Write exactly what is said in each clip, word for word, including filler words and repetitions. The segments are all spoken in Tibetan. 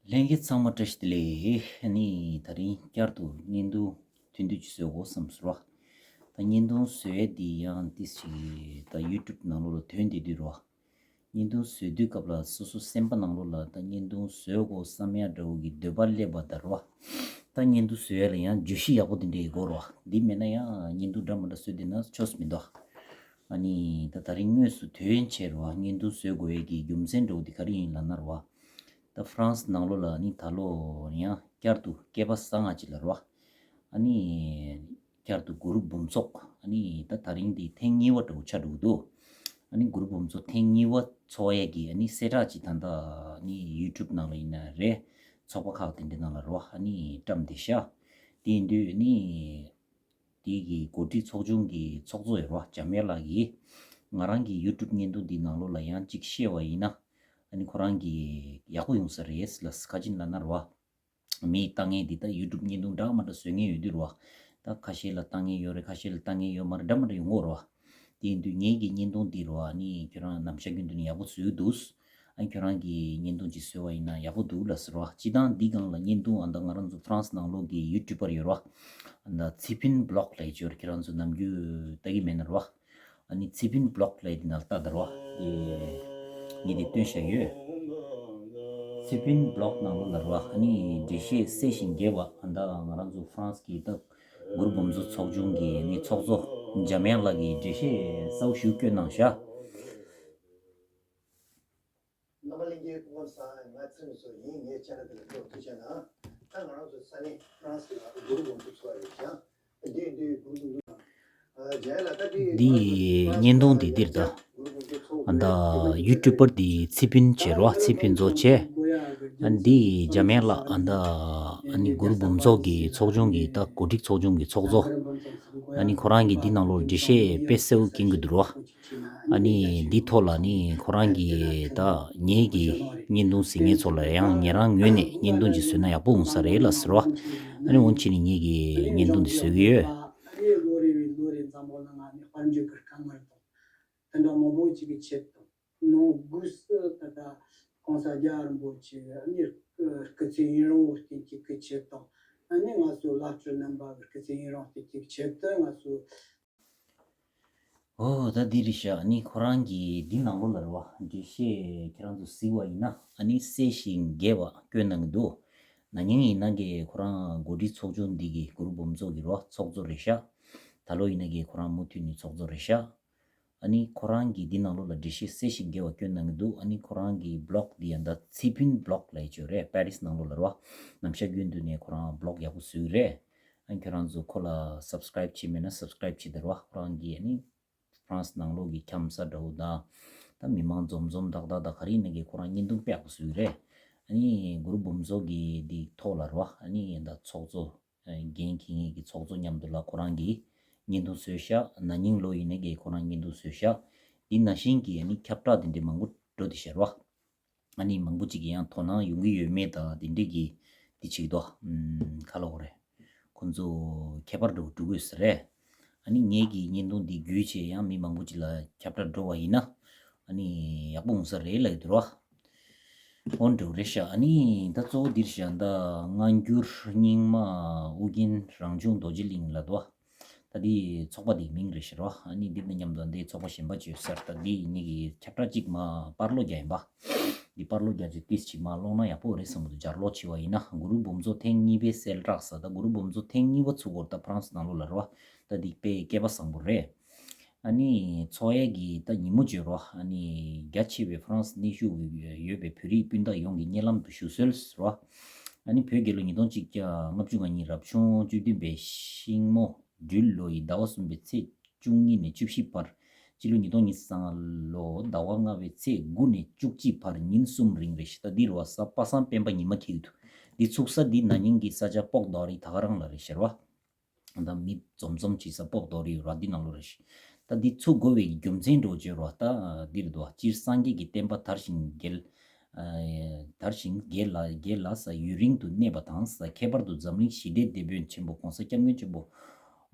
ལྷན་རྒྱས་ཚང་མ་བཀྲ་ཤིས་བདེ་ལེགས། ཨ་ནི་དེ་རིང་བསྐྱར་དུ་བརྙན་ཐུང་ཐུང་ཐུང་ཅིག་བཟོ་དགོས་བསམ་སོང་ར། ད་བརྙན་ཐུང་བཟོ་ཡས་འདི་ཡང་ཏིས་ཅིག་ད་ཡུ་ཊུབ་ནང་ལོགས་ལ་ཐོན་བསྡད་དུས་ར། བརྙན་ཐུང་བཟོ་དུས་སྐབས་ལ་སོ་སོ་སེམས་པ་ནང་ལོགས་ལ་ད་བརྙན་ཐུང་བཟོ་དགོས་བསམ་ཡ་འདྲ་བོ་གི་འདོད་པ་སླེབས་པ་ད་ར། ད་བརྙན་ཐུང་བཟོ་ཡ་ལ་ཡང་བརྗོད་གཞི་ཡག་པོ་དེ་འདྲ་ཡི་དགོས་ར། འདི་མེད་ན་ཡང་བརྙན་ཐུང་འདྲ་མ་འདྲ་བཟོས་བསྡད་ན་ཆོས་མི་འདུག་ཨ་ནི་ད་དེ་རིང་དངོས་སུ་དོན་བྱས་ར་བརྙན་ཐུང་བཟོ་དགོས་ཡས་ཀྱི་རྒྱུ་མཚན་འདྲ་བོ་དེ་ག་རེ་ཡིན་ལབ་ན་ར། ད་ཧྥ་རན་སི་ནང་ལོགས་ལ་ནི་ད་ལོ་ཡང་བསྐྱར་དུ་སྐྱེས་པ་བཟང་ང་ཅིག་ལ་ར། ཨ་ནི་བསྐྱར་དུ་གུ་རུ་འབུམ་ཚོགས་ཨ་ནི་ད་དེ་རིང་འདི་ཐེངས་གཉིས་པ་འདྲ་བོ་ཆགས་འགྲོ་གི་འདུག་ཨ་ནི་གུ་རུ་འབུམ་ཚོགས་ཐེངས་གཉིས་པ་ཚོགས་ཡས་ཀྱི་ཨ་ནི་གསལ་བསྒྲགས་ཅིག་ད་ལྟ་ནི་ཡུ་ཊུབ་ནང་ལ་ཡིན་ན་རེད། ཚོགས་པ་ཁག་དེ་འདྲའི་ནང་ལ་ར་ཨ་ནི་བཀྲམ་བསྡད་ཤག་དེ་ཡིན་དུས་ནི། དེ་གི་འགོ་ཁྲིད་ཚོགས་ཆུང་གི་ཚོགས་གཙོ་ཡོད་ར་འཇམ་དབྱངས་ལགས་ཀྱིས། ང་རང་གི་ཡུ་ཊུབ་བརྙན་ཐུང་འདི་ནང་ལོགས་ལ་ཡང་གཅིག་བཤད་པ་ཡིན་ན། ཨ་ནི་ཁོ་རང་གི་ཡག་པོ་ཡོང་ས་རེད་ལ་ཁ་ཅིག་ལབ་ན་ར། མིས་ལྟ་མཁན་འདི་ད་ཡུ་ཊུབ་བརྙན་ཐུང་འདྲ་མ་འདྲ་བཟོ་མཁན་ཡོད་དུས་ར། ད་ཁ་ཤས་ལ་ལྟ་མཁན་ཡོད་རེད། ཁ་ཤས་ལ་ལྟ་མཁན་ཡོད་མ་རེད། འདྲ་མ་འདྲ་ཡོང་གི་ར། དེ་ཡིན་དུས་ངེད་ཀྱི་བརྙན་ཐུང་འདི་ར་ཨ་ནི་ཁྱོད་རང་ནམ་ཞག་རྒྱུན་དུ་ནི་ཡག་པོ་བཟོས་འདུག་ཨ་ཁྱོད་རང་གིས་བརྙན་ཐུང་ཅིག་བཟོས་པ་ཡིན་ན་ཡག་པོ་འདུག་ལབ་ཟེར་བ། སྤྱིར་བཏང་འདི་སྒང་ལ་བརྙན་ཐུང་ཨ་ད་ང་རང་ཚོ་ཧྥ་རན་སི་ནང་ལོགས་ཀྱི་ཡུ་ཊུབ་པར་ཡོད་ར། ཨ་ད་ཚེ་ཕིན་བི་ལོག་ལབ་ཡས་ཅིག་ཡོད་ར། ཁྱེད་རང་ཚོ་ནམ་རྒྱུན་ལྟ་གི་མེད་ན་ར། ཨ་ནི་ཚེ་ཕིན་བི་ལོག་ལབ་ཡས་འདི་ནང་ལ་ལྟ་དང་ར། ངས་འདི་སྟོན་བཞག་ཡོད། ཚེ་ཕིན་བི་ལོག་ནང་ལོགས་ལ་ར་ཨ་ནི་འགྲེལ་བཤད་གསལ་ཞིང་རྒྱས་པ་ཨ་ད་ང་རང་ཚོ་ཧྥ་རན་སི་གི་ད་གུ་རུ་འབུམ་ཚོགས་ཚོགས་ཆུང་གི་ཨ་ནི་ཚོགས་གཙོ་འཇམ་དབྱངས་ལགས་ཀྱིས་འགྲེལ་བཤད་གསལ་པོ་ཞིག་བཀོད་གནང་ཤག་རྣམ་པ་ལྷན་རྒྱས་སྐུ་ཁམས་བཟང་། ང་ཚེ་རིང་མཚོ་ཡིན། ངའི་ཆེ་ནལ་འདི་ལ་ཐུགས་རྗེ་གནང་། ད་ང་རང་ཚོ་ས་གནས་ཧྥ་རན་སི་ལ་གུ་རུ་འབུམ་ཚོགས་ཚོགས་རེད་ཀྱང་། འདི་འདི་གུ་རུ་འབུམ་ཚོགས་ཨ་རྒྱ་ལ་ད་འདི་འདི་བརྙན་ཐུང་འདི་འདིར་ད་གུ་རུ་འབུམ་ཚོགས་ཚོགས་ཨ་ད་ཡུ་ཊུབ་པར་འདི་ཚེ་ཕིན་བྱས་རོགས། ཚེ་ཕིན་མཚོ་བྱས། ཨ་འདི་འཇམ་དབྱངས་ལགས་ཨ་ད་ཨ་ནི་གུ་རུ་འབུམ་ཚོགས་ཀྱི་ཚོགས་ཆུང་གི་ད་གོ་སྒྲིག་ཚོགས་ཆུང་གི་ཚོགས་གཙོ། ཨ་ནི་ཁོ་རང་གིས་འདི་ནང་ལོགས་འགྲེལ་བཤད་དཔེ་གསལ་པོ་སྐྱོན་གྱི་འདུག་རོགས། ཨ་ནི་འདི་ཐོག་ལ་ནི་ཁོ་རང་གིས་ད་ངེད་ཀྱི་བརྙན་ཐུང་གཟིགས་མཁན་ཚོ་ལ་ཡང་ངེད་རང་ངོས་ནས་བརྙན་ཐུང་ཅིག་བཟོས་ན་ཡག་པོ་འོང་ས་རེད་ལ་ཟེར་བ། ཨ་ནི་འོང་ཕྱིན་ནི་ངེད་ཀྱིས་བརྙན་ཐུང་འདི་བཟོ་གི་ཡོད། ཨ་ནི་ལོ་རེ་བའི་ལོ་རེ་འཛམ་བུ་གླིང་ནང་ནས་དཔལ་འབྱོར་གྱི་དཀའ་ངལ་དང་། དེ་འདྲ་མང་པོ་ཅིག་གི་ཆེད་དུ་ནང་སྒོས་སུ་ད་ལྟ་༸གོང་ས་རྒྱལ་བ་རིན་པོ་ཆེ་ཨ་ནི་སྐུ་ཚེ་ཡུན་རིང་བོ་བརྟན་གྱི་སྐུ་ཆེད་དང་། ཨ་ནི་ང་ཚོ་བླ་སྤྲུལ་རྣམ་པ་གི་སྐུ་ཚེ་ཡུན་རིང་བརྟན་གྱི་ཆེད་དུ་ང་ཚོ། ཨོ་ད་འདི་རེད་ཤག་ཨ་ནི་ཁོ་རང་གིས་འདི་ནང་ལོགས་ལ་རེད་བ། འགྲེལ་བཤད་ཁྱེད་རང་ཚོ་གཟིགས་པ་ཡིན་ན་ཨ་ནི་གསལ་ཞིང་རྒྱས་པ་བཀོད་གནང་གི་འདུག་ན་ནིང་ཡིན་ན་གི་ཁོ་རང་འགོ་ཁྲིད་ཚོགས་ཆུང་འདི་གི་གུ་རུ་འབུམ་ཚོགས་ཀྱི་རེད་བ། ཚོགས་གཙོ་རེད་ཤག་ད་ལོ་ཡིན་ན་གི་ཁོ་རང་མུ་མཐུད་ནས་ཚོགས་གཙོ་རེད་ཤག་ཨ་ནི་ཁོ་རང་གིས་འདི་ནང་ལོགས་ལ་འགྲེལ་བཤད་གསལ་ཞིང་རྒྱས་པ་བཀོད་གནང་གི་འདུག་ཨ་ནི་ཁོ་རང་གི་བི་ལོག་འདི་ཡང་ད་ཚེ་ཕིན་བི་ལོག་ལབ་ཡས་ཅིག་ཡོད་རེད། པེ་རིས་ནང་ལོགས་ལ་རེད་བ། ནམ་ཞག་རྒྱུན་དུ་ནས་ཁོ་རང་བི་ལོག་ཡག་པོ་བཟོ་གི་རེད། ཨ་ནི་ཁྱོད་རང་ཚོ་ཁོ་ལ་སབ་སི་ཀ་རེབ་བྱས་མེད་ན་སབ་སི་ཀ་རེབ་བྱེད་དང་རེད་བ། ཁོ་རང་གིས་ཨ་ནི་ཧྥ་རན་སི་ནང་ལོགས་ཀྱི་འཁྱམ་ས་འདྲ་བོ་དང་། ད་མི་མང་འཛོམས་འཛོམས་ཏག་ཏག་དང་ག་རེ་ཡིན་ན་གི་ཁོ་རང་བརྙན་ཐུང་དཔེ་ཡག་པོ་བཟོ་གི་རེད། ཨ་ནི་གུ་རུ་འབུམ་ཚོགས་ཀྱི་འདི་ཐོག་ལ་རེད་བ། ཨ་ནི་ད་ཚོགས་གཙོ་འགན་འཁྱེར་མཁན་གྱི་ཚོགས་གཙོ་མཉམ་དུ་ལ་ཁོ་རང་གིས་བརྙན་ཐུང་བཟོས་ཤག་ན་ནིང་ལོ་ཡིན་ན་གི་ཁོ་རང་བརྙན་ཐུང་བཟོས་ཤག་འདི་ནང་བཞིན་གྱི་ཨ་ནི་ཁྱབ་བསྒྲགས་དེ་འདྲའི་མང་པོ་འགྲོ་བསྡད་ཤག་རེད་བ། ཨ་ནི་མང་པོ་ཅིག་གིས་ཡང་དོ་སྣང་ཡོང་གི་ཡོད་མེད་དང་དེ་འདྲས་ཀྱི་དེ་ཅིག་དོ། ཨམ། ག་ལབ་དགོས་རེད། ཁོང་ཚོ་ཁྱད་པར་འགྲོ་འགྲོ་དགོས་ས་རེད། ཨ་ནི་ངེད་ཀྱི་བརྙན་ཐུང་འདི་བརྒྱུད་བྱས་ཡང་མི་མང་པོ་ཅིག་ལ་ཁྱབ་བསྒྲགས་འགྲོ་བ་ཡིན་ན། ཨ་ནི་ཡག་པོ་འོང་ས་རེད་ལབ་ཀྱི་འདུག་ར། འོ་འགྲོ་རེད་ཤག་ཨ་ནི་ད་གཙོ་བོ་འདིར་ཤག་ད་སྔ་འགྱུར་རྙིང་མ་ཨོ་རྒྱན་རང་བྱུང་རྡོ་རྗེ་གླིང་ལབ་འདུག་ད་འདི་ཚོགས་པ་འདིའི་མིང་རེད་ཤག་རོ། ཨ་ནི་འདི་དང་མཉམ་དུ་འདི་ཚོགས་པ་གཞན་པ་བཅས་ཟེར། ད་འདི་ཡིན་ནི་གི་ཁྱབ་བསྒྲགས་གཅིག་མ་པར་ལོག་རྒྱག་ཡིན་པ། འདི་པར་ལོག་རྒྱག་རྗེས་ཏིས་གཅིག་མ་ཀློག་ན་ཡག་པོ་རེད་བསམ་གི་འདུག་སྦྱར་ཀློག་བྱས་པ་ཡིན་ན། གུ་རུ་འབུམ་ཚོགས་ཐེངས་གཉིས་པའི་གསལ་བསྒྲགས་ཟེར། ད་གུ་རུ་འབུམ་ཚོགས་ཐེངས་གཉིས་པ་ཚུགས་ཀྱི་ཡོད་རེད། ད་ཧྥ་རན་སི་ནང་ལོགས་ལ་རོ། ད་འདི་དཔེ་སྐལ་པ་བཟང་པོ་རེད། ཨ་ནི་ཚོགས་ཡས་ཀྱི་ད་ཉིན་མོ་བརྗོད་རོ། ཨ་ནི་རྒྱ་ཆེ་བའི་ཧྥ་རན་སི་གནས་བཞུགས་ཡོད་པའི་བོད་རིགས་སྤུན་ཟླ་ཡོངས་ཀྱི་སྙན་ལམ་དུ་ཞུ་གསོལ་ཟེར་རོ། ཨ་ནི་བོད་རྒྱལ་ལོ་ཉིས་སྟོང་གཅིག་བརྒྱ་ལྔ་བཅུ་ང་གཉིས་རབ་བྱུང་བཅུ་བདུན་པའི་ཤིང་མོ་སྦྲུལ་ལོ་ཡི་ཟླ་བ་གསུམ་པའི་ཚེས་བཅུ་གཉིས་ནས་བཅུ་བཞི་བར། སྤྱི་ལོ་ཉིས་སྟོང་ཉི་ཤུ་རྩ་ལྔ་ལོ་ཟླ་བ་ལྔ་པའི་ཚེས་དགུ་ནས་བཅུ་གཅིག་བར་ཉིན་གསུམ་རིང་རེད་ཤག་ད་འདི་རུ་བ་ས་པ་སངས་སྤེན་པ་ཉི་མ་འཁེལ་གྱི་འདུག་འདི་ཚུགས་ས་འདི་ན་ནིང་གི་ས་ཆ་སྤོག་རྡོ་རི་ད་ག་རང་ལ་རེད་ཤག་ར། ད་མི་འཛོམས་འཛོམས་བྱེད་ས་སྤོག་རྡོ་རི་ར་འདི་ནང་ལོགས་རེད་ཤག་ད་འདི་ཚུགས་དགོས་པའི་རྒྱུ་མཚན་འདྲ་བོ་བརྗོད་རོགས། ད་འདི་རེད་དོ། སྤྱིར་སངས་རྒྱས་ཀྱི་བསྟན་པ་དར་ཞིང་རྒྱས། ཨ་དར་ཞིང་རྒྱས་ལ་རྒྱས་ལ་ས་ཡུན་རིང་དུ་གནས་པ་དང་ས། ཁྱད་པར་དུ་འཛམ་གླིང་ཞི་བདེའི་དེད་དཔོན་ཆེན་པོ་༸གོང་ས་༸སྐྱབས་མགོན་ཆེན་པོ་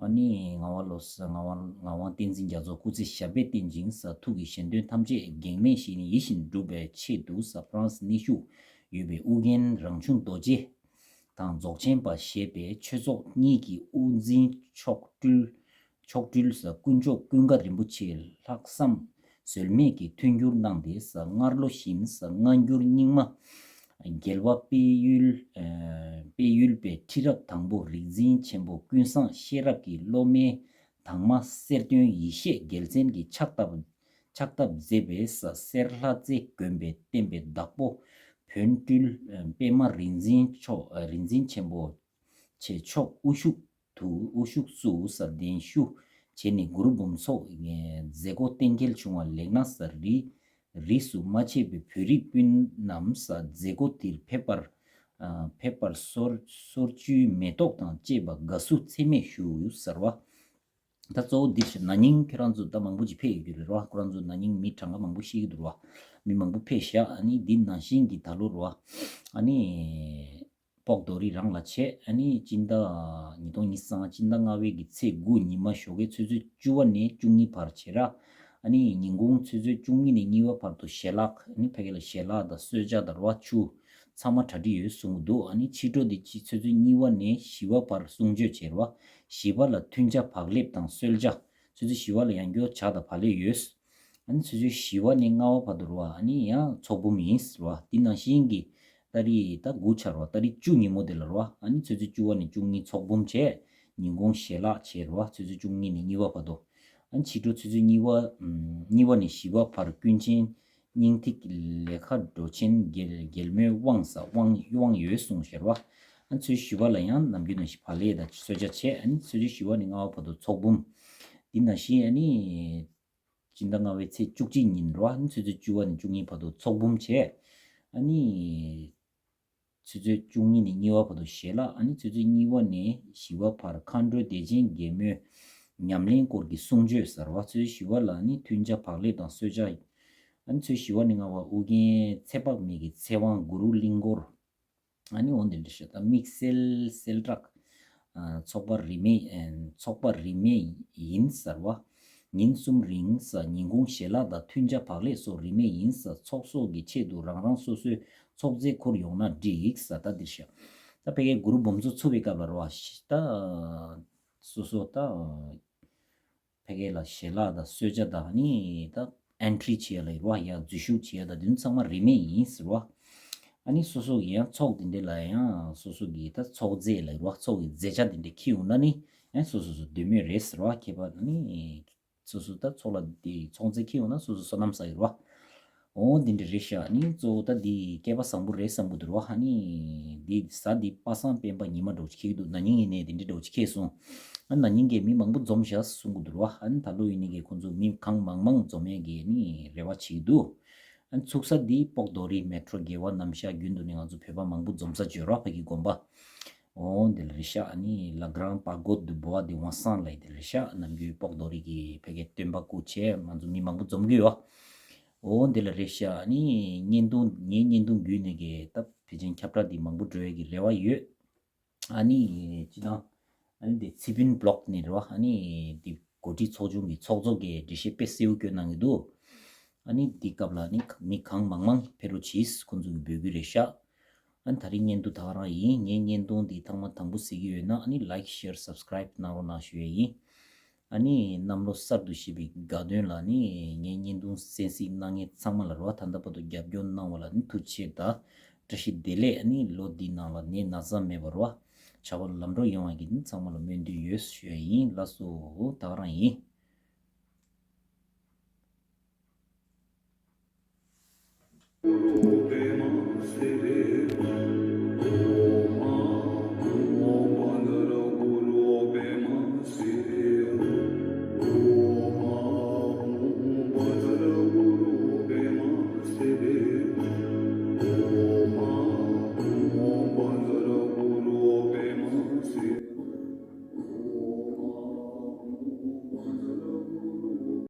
ཨ་ནི་ངག་དབང་བློ་ས་ངག་དབང་ངག་དབང་བསྟན་འཛིན་རྒྱ་མཚོ་སྐུ་ཚེ་ཞབས་པད་བརྟན་ཅིང་ས། ཐུགས་ཀྱི་བཞེད་དོན་ཐམས་ཅད་གེགས་མེད་བཞིན་ཡིད་བཞིན་འགྲུབ་པའི་ཆེད་དུ་ས། ཧྥ་རན་སི་གནས་བཞུགས་ ཡོད་པའི་ཨུ་རྒྱན་རང་བྱུང་རྡོ་རྗེ་དང་རྫོགས་ཆེན་པ་ཞེས་པའི་ཆོས་ཚོགས་གཉིས་ཀྱི་དབུ་འཛིན་མཆོག་སྤྲུལ་མཆོག་སྤྲུལ་ས་དཀོན་མཆོག་ཀུན་དགའ་རིན་པོ་ཆེ་ལྷག་བསམ་ཟོལ་མེད་ཀྱིས་མཐུན་འགྱུར་གནང་སྟེ་ས་སྔར་ལོ་བཞིན་ས་སྔ་འགྱུར་རྙིང་མ་རྒྱལ་བ་དཔལ་ཡུལ་ཨ་དཔལ་ཡུལ་པའི་ཁྲི་རབས་དང་པོ་རིག་འཛིན་ཆེན་པོ་ཀུན་བཟང་ཤེས་རབ་ཀྱི་སློབ་མའི་དང་མ་གསེར་སྟོན་ཡེ་ཤེས་རྒྱལ་མཚན་གྱིས་ཕྱག་བཏབ་ཕྱག་བཏབ་མཛད་པའི་ས་གསེར་ལྷ་རྩེ་དགོན་པའི་བསྟན་པའི་བདག་པོ་བོན་སྤྲུལ་ཨ་པད་མ་རིག་འཛིན་མཆོག་ཨ་རིག་འཛིན་ཆེན་པོ་ཆེ་མཆོག་དབུ་བཞུགས་དུ་དབུ་བཞུགས་སུ་ས་གདན་ཞུ་བྱས་ནས་གུ་རུ་འབུམ་ཚོགས་མཛད་སྒོ་གཏན་འཁེལ་བྱུང་བ་ལེགས་ན་ས་རི་རིས་སུ་མ་ཆད་པའི་བོད་རིགས་སྤུན་རྣམས་ས་མཛད་སྒོ་དེར་ཕེབས་པར་ཨ་ཕེབས་པར་སོར་སོར་བཅུའི་མེ་ཏོག་དང་བཅས་པ་དགའ་བསུ་ཚད་མེད་ཞུ་ཟེར་བ། ད་གཙོ་བོ་འདི་ཞིག་ན་ནིང་ཁྱེད་རང་ཚོ་ད་མང་པོ་ཅིག་ཕེབས་ཡོད་ཀྱི་རེད་རོ། ཁོ་རང་ཚོ་ན་ནིང་མི་གྲངས་ཀ་མང་པོ་ཤེས་ཀྱི་འདུག་རོ། མི་མང་པོ་ཕེབས་ཤག་ཨ་ནི་འདི་ནང་བཞིན་གྱི་ད་ལོ་རོ། ཨ་ནི་པོག་རྡོ་རི་རང་ལ་བྱས། ཨ་ནི་སྤྱི་ཟླ་ཉིས་སྟོང་ཉི་ཤུ་རྩ་ལྔ་སྤྱི་ཟླ་ལྔ་པའི་གི་ཚེས་དགུ་ཉི་མ་ཞོགས་ཀའི་ཆུ་ཚོད་བཅུ་པ་ནས་བཅུ་གཉིས་བར་བྱས་ར། ཨ་ནི་ཉིན་གུང་ཆུ་ཚོད་བཅུ་གཉིས་ནས་གཉིས་པ་བར་དུ་ཞལ་ལག་ཨ་ནི་ཕ་གི་ལ་ཞལ་ལག་དང་གསོལ་ཇ་དང་རོ་བ་ཆུ་ཚང་མ་གྲ་སྒྲིག་ཡོད་གསུང་གི་འདུག་ཨ་ནི་ཕྱི་དྲོ་དེ་ཆུ་ཚོད་གཉིས་པ་ནས་བཞི་པ་བར་གསུང་ཆོས་བྱེད་རོ། བཞི་པ་ལ་མཐུན་ཆ་བག་ལེབ་དང་གསོལ་ཇ། ཆུ་ཚོད་བཞི་པ་ལ་ཡང་སྐྱོ་ཇ་དང་བག་ལེབ་ཡོད། ཨ་ནི་ཆུ་ཚོད་བཞི་པ་ནས་ལྔ་པ་བར་དུ་རོ། ཨ་ནི་ཡང་ཚོགས་འབུམ་ཡིན་རོ། དེ་ནང་བཞིན་གྱི་ཏ་རིག་ད་དགུ་ཆ་རོ། ཏ་རིག་བཅུ་ཉིན་མོ་དེ་ལ་རོ། ཨ་ནི་ཆུ་ཚོད་བཅུ་པ་ནས་བཅུ་གཉིས་ཚོགས་འབུམ་བྱས། ཉིན་གུང་ཞལ་ལག་བྱས་རོ། ཆུ་ཚོད་བཅུ་གཉིས་ནས་གཉིས་པ་བར་དུ། ཨ་ནི་ཕྱི་དྲོ་ཆུ་ཚོད་གཉིས་པ་ཨམ་གཉིས་པ་ནས་བཞི་པ་བར་ཀུན་མཁྱེན་སྙིང་ཐིག་ལེ་ཁ་འགྲོ་ཆེན་རྒྱལ་རྒྱལ་མོའི་དབང་ས་དབང་དབང་ཡོད་གསུངས་ཤར་བ། ཨ་ནི་ཆུ་ཚོད་བཞི་པ་ལ་ཡང་ནམ་རྒྱུན་ནང་བཞིན་བག་ལེབ་དང་གསོལ་ཇ་བྱས། ཨ་ནི་ཆུ་ཚོད་བཞི་པ་ནས་ལྔ་པ་བར་དུ་ཚོགས་འབུམ། འདི་ནང་བཞིན་ཨ་ནི་སྤྱི་ཟླ་ལྔ་པའི་ཚེས་བཅུ་གཅིག་ཉིན་རོ། ཨ་ནི་ཆུ་ཚོད་བཅུ་པ་ནས་བཅུ་གཉིས་བར་དུ་ཚོགས་འབུམ་བྱས། ཨ་ནི། ཆུ་ཚོད་བཅུ་གཉིས་ནས་གཉིས་པ་བར་དུ་ཞལ་ལག་ཨ་ནི་ཆུ་ཚོད་གཉིས་པ་ནས་བཞི་པ་བར་མཁའ་འགྲོ་བདེ་ཆེན་རྒྱལ་མོའི་ཉམས་ལེན་སྐོར་གྱི་གསུང་ཆོས་ཟེར་བ། ཆུ་ཚོད་བཞི་པ་ལ་ནི་མཐུན་ཆ་བག་ལེབ་དང་གསོལ་ཇ། ཨ་ནི་ཆུ་ཚོད་བཞི་པ་ནས་ལྔ་པ་ཨུ་རྒྱན་ཚེ་དཔག་མེད་ཀྱི་ཚེ་དབང་གུ་རུ་གླིང་སྐོར། ཨ་ནི་འོ་འདི་འདྲ་ཞིག་ད་དམིགས་བསལ་གསལ་བསྒྲགས། ཚོགས་པ་རིས་མེད་ཚོགས་པ་རིས་མེད་ཡིན་ཟེར་བ། ཉིན་གསུམ་རིང་ས་ཉིན་གུང་ཞལ་ལག་དང་མཐུན་ཆ་བག་ལེབ་སོགས་རིས་མེད་ཡིན་ས། ཚོགས་གསོག་གི་ཆེད་དུ་རང་རང་སོ་སོའི་ཚོགས་རྫས་ཁུར་ཡོང་ན་འགྲིག་ས། ད་འདིར་ཤ་ད་ཕ་གིའི་གུ་རུ་འབུམ་ཚོགས་ཚུགས་པའི་སྐབས་ལ་རོ་བ་ཤ་ད་སོ་སོ་ད་ཕ་གི་ལ་ཞལ་ལག་དང་གསོལ་ཇ་དང་ནི་ད་ཨེན་ཊི་རི་བྱེད་ཡ་ལ་རོ་བ་ཡ་འཛུལ་ཞུགས་བྱེད་ཡ་ད་དུན་ཚང་མ་རིས་མེད་ཡིན་ཟེར་བ། ཨ་ནི་སོ་སོ་གི་ཡང་ཚོགས་འདི་འདྲ་ལ་ཡང་སོ་སོ་གི་ད་ཚོགས་རྫས་ལ་རོ་བ་ཚོགས་ཀྱི་རྫས་ཆ་འདི་འདྲ་ཁྱི་ཡོང་ན་ནི་ཡང་སོ་སོ་སོ་འདོད་མོས་རེད་ཟེར་བ། ཁྱད་པར་ནི་སོ་སོ་ད་ཚོགས་ལ་འདི་ཚོགས་རྫས་ཁྱི་ཡོང་ན་སོ་སོ་སོ་ནམ་ས་ཡོད་རོ་བ། འོ་འདི་འདྲ་རེད་ཤག་ནི་གཙོ་བོ་ད་འདི་སྐལ་པ་བཟང་པོ་རེད་བསམ་གི་འདུག་རོ། ཨ་ནི་འདི་གཟའ་འདི་པ་སངས་སྤེན་པ་ཉི་མ་འདྲ་བོ་ཅིག་ཁེལ་གི་འདུག་ན་ནིང་ཡིན་ནའི་འདི་འདྲ་འདྲ་བོ་ཅིག་ཁེལ་སོང་། ཨ་ན་ནིང་གི་མི་མང་པོ་འཛོམས་ཤག་གསུང་གི་འདུག་རོ། ཨ་ནི་ད་ལོ་ཡིན་ནི་གི་ཁོང་ཚོ་མི་གང་མང་མང་འཛོམས་ཡས་ཀྱི་ནི་རེ་བ་བྱེད་ཀྱི་འདུག་ཨ་ནི་ཚུགས་ས་འདི་པོག་རྡོ་རི་མེ་ཊྲོ་དགེ་བ་རྣམ་གཞག་རྒྱུན་དུ་ནི་ང་ཚོ་བོད་པ་མང་པོ་འཛོམས་ས་བརྗོད་རོ་ཕ་གི་དགོན་པ། འོ་འདི་ལ་རེད་ཤག་ཨ་ནི་ལ་གྲང་པ་གོ་དུ་བོ་བ་འདི་ཝང་སང་ལ་འདི་ལ་རེད་ཤག་ནམ་རྒྱུན་པོག་རྡོ་རི་གི་ཕ་གི་སྟོན་པ་སྐུ་ཆེ་ང་ཚོ་མི་མང་པོ་འཛོམས་གི་ཡོད། འོ་འདི་ལ་རེད་ཤག་ཨ་ནི་བརྙན་ཐུང་ངའི་བརྙན་ཐུང་བརྒྱུད་ནས་གི་ད་ཕལ་ཆེར་ཁྱབ་བསྒྲགས་འདི་མང་པོ་འགྲོ་ཡས་ཀྱི་རེ་བ་ཡོད། ཨ་ནི་སྤྱི་བཏང་ཨ་ནི་འདི་ཚེ་ཕུན་བི་ལོག་ནས་རེད་བ། ཨ་ནི་འདི་འགོ་ཁྲིད་ཚོགས་ཆུང་གི་ཚོགས་གཙོ་གིས་འགྲེལ་བཤད་དཔེ་གསལ་བོ་བསྐྱོན་གནང་གི་འདུག་ཨ་ནི་འདི་སྐབས་ལ་ཨ་ནི་མི་གང་མང་མང་ཕེབས་རོགས་གྱིས་ཁོང་ཚོ་གིས་འབོད་སྐུལ་རེད་ཤག་ཨ་ནི་ད་རིང་བརྙན་ཐུང་ད་ག་རང་ཡིན། ངའི་བརྙན་ཐུང་འདི་ཐེངས་མ་དང་པོ་གཟིགས་ཀྱི་ཡོད་ན་ཨ་ནི་ལའིཀ་ཤེར་སབ་སི་ཀ་རའིབ་གནང་རོགས་གནང་ཞུ་ཡས་ཡིན། ཨ་ནི་གནམ་ལོ་གསར་དུ་བཞད་པའི་དགའ་སྟོན་ལ་ནི་ངའི་བརྙན་ཐུང་གསན་གཟིགས་གནང་མཁན་ཚང་མ་ལ་རོ་ད་ལྟ་བར་དུ་རྒྱབ་སྐྱོར་གནང་བ་ལ་ནི་ཐུགས་རྗེ་ཆེ་དང་བཀྲ་ཤིས་བདེ་ལེགས། ཨ་ནི་ལོ་འདིའི་ནང་ལ་ནད་ན་ཚ་མེད་པར་རོ་བྱ་བ་ལམ་འགྲོ་ཡོང་བ་གི་ནི་ཚང་མ་ལ་སྨོན་འདུན་ཡོད་ཞུ་ཡ་ཡིན། ལགས་སོ་ད་ག་རང་ཡིན།